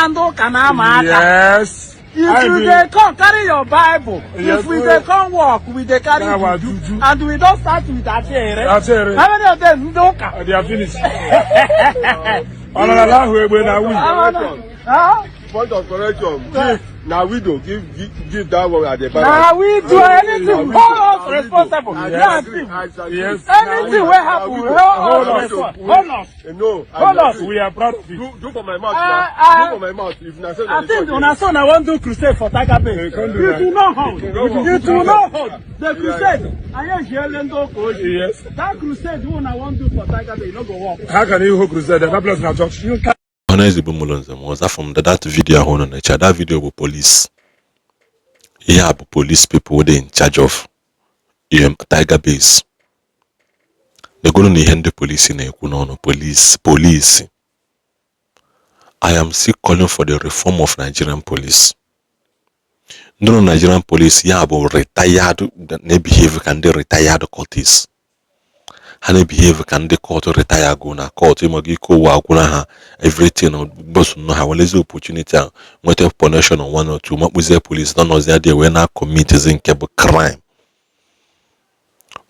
na ndị ụka na-ama aka. If I you be- dey come, carry your Bible. Yes, If we we- dey come work, we dey carry Na our juju. juju. And we don start with Achere. Achere. How many of them ndị ụka? They are finished. Ọnara ahụ egbe na wi. Huh? Point of correction. Na widow give that one at the back. Na we do anything, hold us responsible. Yeah, Steve. Anything wey happen, hold Hold us us. responsible. Hold us. No, I Hold us. We are proud of it. Do for my mouth Ah, now. ah. Do for my mouth. If na say I think una so na wan do crusade for Tiger Base. They can't do It that. will not hold. It will not It will not hold. The crusade, anyị ejiele ndị ụka oji. That crusade wey una wan do for Tiger Base no go work. How can you hold crusade? That place na church. You can Ọhaneze bụ mụlụ nze m ọzọ afọ m that video ahụ nọ na-eche. That video bụ police. Ihe a bụ police people dey in charge of ihe Tiger Base. Negoro na ihe ndị polisi na-ekwu n'ọnụ police police. I am still calling for the reform of Nigerian police. Ndị nọ Nigerian police ya bụ retired na-ebehave ka ndị retired cultists. Ha na-ebehave ka ndị cult retire go na cult ịmaga ike ụwa agwụna ha, everything boss nọ ha welezi opportunity a nweta connection on one or two makpụzie police nọ nọzi adị wee na commit nke bụ crime.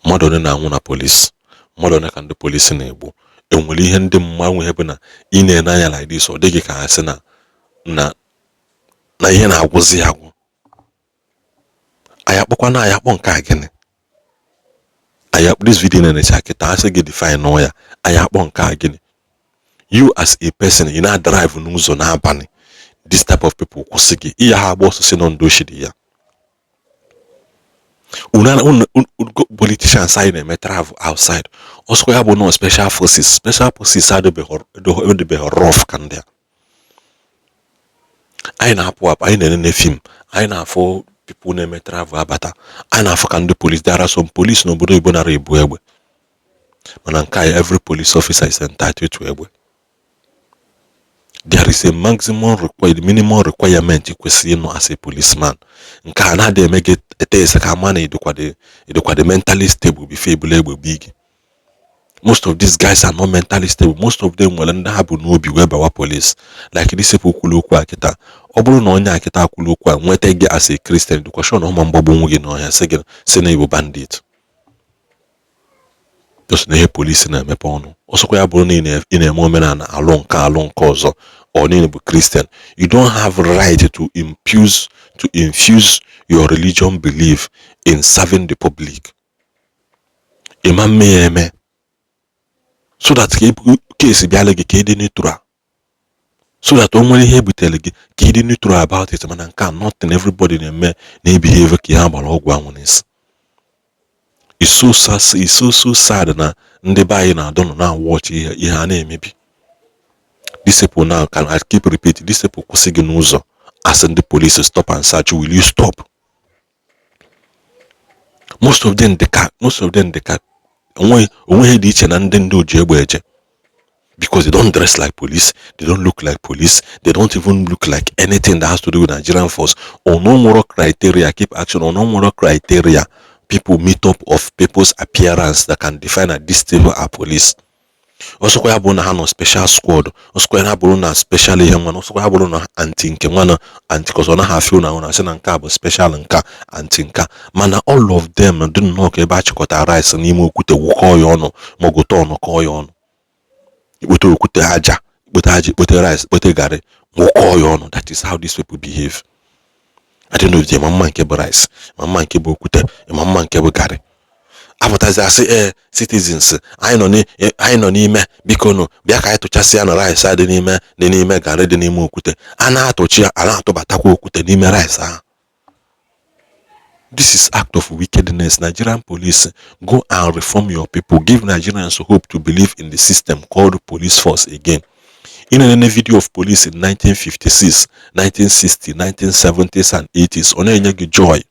Mmadụ one na-anwụ na police? Mmadụ one ka ndị polisi na-egbu? Enwere ihe ndị mmanwụ ihe bụ na ị na-ene anya like this, ọ dịghị ka ha sị na ihe na-agwụzi agwụ. Anyị akpọkwa na anyị akpọ nke a gịnị? Anyị this video na-enecha kịta, asị gị define nọ ya, anyị akpọ nke a gịnị? You as a person, ị na-drive n'ụzọ n'abalị, this type of people kwụsị gị, iya ha agba ọsọ si nọ ndị oshi dị ya. Unu politicians anyị na-eme travel outside, ọsọkwa ya bụ nọ special forces. Special forces adịbeghị rough ka ndị a. Anyị na-apụ apụ, anyị na-enene film, anyị na-afụ people na-eme travel abata, anyị na-afụ ka ndị police. There are some police n'obodo oyibo nara ebu egbe, mana nke anyị, every police officer is entitled to egbe. There is a maximum required, minimum requirement ị kwesịrị ịnọ as a policeman. Nke a na-adị eme gị test ka ama na ịdịkwado mentally stable before ebule egbe bụ gị. Most of these guys are not mentally stable. Most of them nwere ndị ha bụ n'obi wee bawa police, like this people kwuru okwu a kịta. Ọ bụrụ na onye a kịta kwuru okwu a nweta gị as a Christian, dịkwa sure na ọma mgbagbu nwu gị n'ọhịa, sị gị sị na ịbụ bandit. Just na ihe polisi na-emepe ọnụ, ọsọkwa ya bụrụ na ị na-eme omenala, alụ nke alụ nke ọzọ, ọ niile bụ Christian, you don't have right to infuse your religion belief in serving the public. Ịma mme ya eme so that ka case bịala gị ka ị dị neutral, so that o nwere ihe ebutere gị ka ị dị neutral about it. Mana nke a, nothing. Everybody na-eme na-ebehave ka ihe agbara ọgwụ anwụ n'isi. It's so sad, it's so so sad na ndị be anyị na-adọ nọ na-watch ihe a na-emebi. These people now, can I keep repeat, these people kwụsị gị n'ụzọ as ndị police, "Stop and search," will you stop? Most of them dị ka, most of them dị ka onweghị dị iche na ndị oji egbe eje, because they don't dress like police, they don't look like police, they don't even look like anything that has to do with Nigerian force. Or no moral criteria, keep action, or no moral criteria people meet up of people's appearance that can define that these people are police. Ọsọkwa ya bụrụ na ha nọ special squad, ọsọkwa ya bụrụ na special ihe nwana, ọsọkwa ya bụrụ na anti nke nwana anti kọsọ na ha afịa na na asị na nke a bụ special, nka anti nka, mana all of them dị nnọọ ka ebe a chịkọtara rice n'ime okwute wụkọọ ya ọnụ, ma gote ọnụ kọọ ya ọnụ. Ikpote okwute aja, ikpote aja, ikpote rice, ikpote garị, wụkọọ ya ọnụ. That is how these people behave. I don't know if ma mma nke bụ rice, ma mma nke bụ okwute, ma mma nke bụ garị. Apụtazi asị, ee, citizens anyị nọ n'ime, biko nụ bịa ka anyị tụchasịa na rice dị n'ime, dị n'ime garị, dị n'ime okwute. A na-atụchi ya, a na-atụbatakwa okwute n'ime rice ahụ. This is act of wickedness. Nigerian police, go and reform your people. Give Nigerians hope to believe in the system called police force again. In a video of police in 1956, 1960, 1970s and 80s, ọ na-enye gị joy.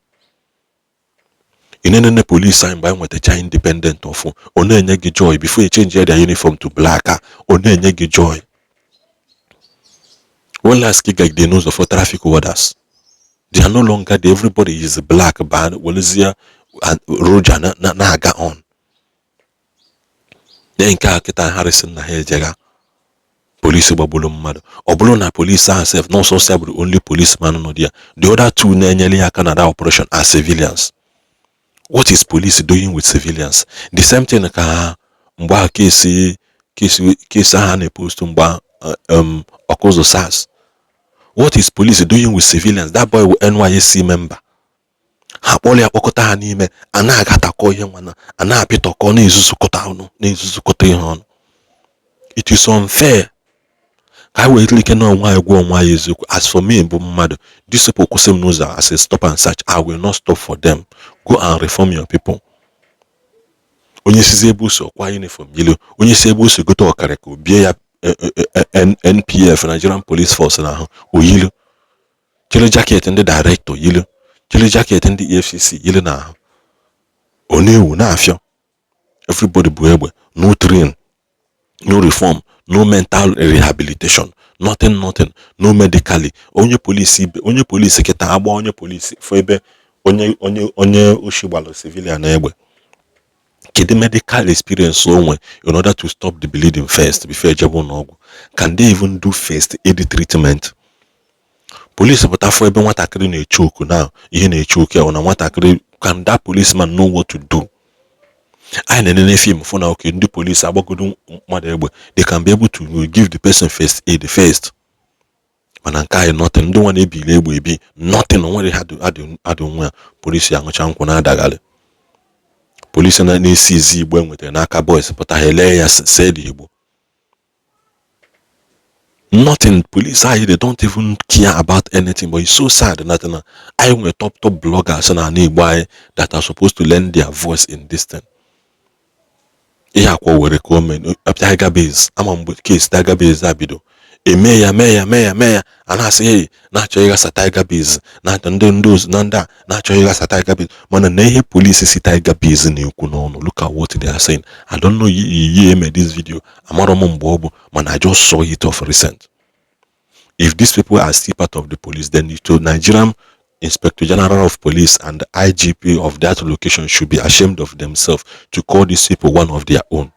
Inenene police anyị mgbe anyị nwetacha independent ọfụ, ọ na-enye gị joy. Before you change their uniform to black, ọ na-enye gị joy. When last ka ị gagide n'ụzọ for traffic warders? They are no longer there. Everybody is black band, werezie roja na-aga on. Nye nke a kịta, Harrison na ha ejega. Polisi gbagburu mmadụ, ọ bụrụ na polisi ahụ sef na ọsọsọ ya bụrụ only policeman nọ there, the other two na-enyere ya aka na that operation are civilians. What is police doing with civilians? The same thing ka mgbe ahụ case ahụ a na-epost mgbe Ọkụzụ SARS. What is police doing with civilians? That boy wụ NYSC member. Ha kpọrọ ya, kpọkọta ha n'ime, a na-agatakọ ihe nwana, a na-apịtọkọ, na-ezuzukọta ọnụ, na-ezuzukọta ihe ọnụ. It is unfair. Ka anyị were ike na onwe anyị gwa onwe anyị eziokwu. As for me, bụ mmadụ, these people kwụsị m n'ụzọ as a stop and search, I will not stop for them. Go and reform your people. Onye sizi ebe o si ọkwa uniform yelu, onye si ebe o si gote ọkara ka o bie ya NPF, Nigerian Police Force, na ahụ oyilu, chịrị jacket ndị director yilu, chịrị jacket ndị EFCC yilu na ahụ, ọ na-ewu na-afịọ. Everybody bụ egbe. No train, no reform, no mental rehabilitation, nothing, nothing, no medically. Onye polisi ibe onye polisi kịta agba onye polisi fụ ebe onye oshi gbalụ civilian egbe, kedu medical experience o nwe in order to stop the bleeding first before ejebe ụlọọgwụ? Can they even do first aid treatment? Polisi pụta fụ ebe nwatakịrị na-eche oku na ihe na-eche oku ya na nwatakịrị, can that policeman know what to do? Anyị na-enene film fụ na oke ndị polisi agbagodo mmadụ egbe, they can be able to give the person first aid first. Mana nke anyị, nothing. Ndị nwa na-ebili egbe ebi, nothing. Onwere ha adị nwa ya. Polisi aṅụcha nkwụ na-adagharị. Polisi na-esi izi igbo enwetara n'aka boys pụta, ha ele ya see dị igbo, nothing. Police anyị, they don't even care about anything. But it's so sad that na anyị nwere top top bloggers na ala Igbo anyị that are supposed to lend their voice in this thing. Ihe akwa were ka o mee Tiger Base. Ama mgbe case Tiger Base a bido eme ya, mee ya, mee ya, mee ya, a na-asị, hey, na-achọ ịghasa Tiger Base, na ndị na ndị a na-achọ ịghasa Tiger Base. Mana na ihe polisi si Tiger Base na-ekwu n'ọnụ, look at what they are saying. I don't know ihe eme this video, amarọ m mgbe ọ bụ, mana I just saw it of recent. If these people are still part of the police, then the Nigerian Inspector General of Police and the IGP of that location should be ashamed of themselves to call these people one of their own.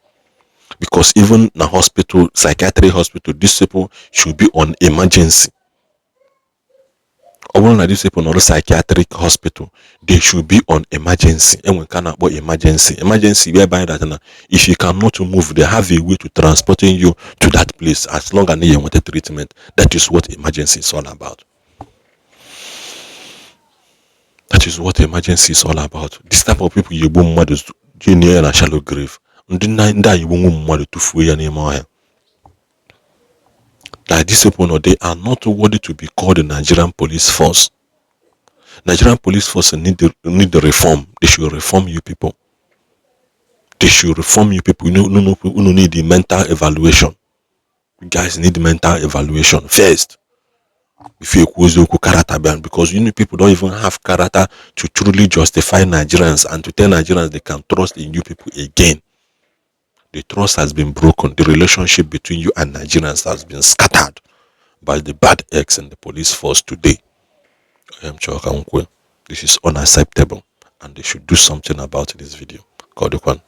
Because even na hospital, psychiatric hospital, these people should be on emergency. Ọ bụrụ na these people nọrọ psychiatric hospital, they should be on emergency. Enwe nke a na-akpọ emergency. Emergency whereby that na if you cannot move, they have a way to transporting you to that place as long as you enweta treatment. That is what emergency is all about. That is what emergency is all about. This type of people yegbu mmadụ jee ya na shallow grave. Ndị ndị a yigbunwu mmadụ tụfuo ya n'ime ọhịa. Like, these people, no, they are not worthy to be called the Nigerian Police Force. Nigerian Police Force need the reform. They should reform you people. They should reform you people. You know, you need the mental evaluation. You guys need mental evaluation first before ekwu eziokwu character bịa, because you know people don't even have character to truly justify Nigerians and to tell Nigerians they can trust in you people again. The trust has been broken. The relationship between you and Nigerians has been scattered by the bad eggs in the police force today. I am Choka Nkwe. This is unacceptable and they should do something about this video. God.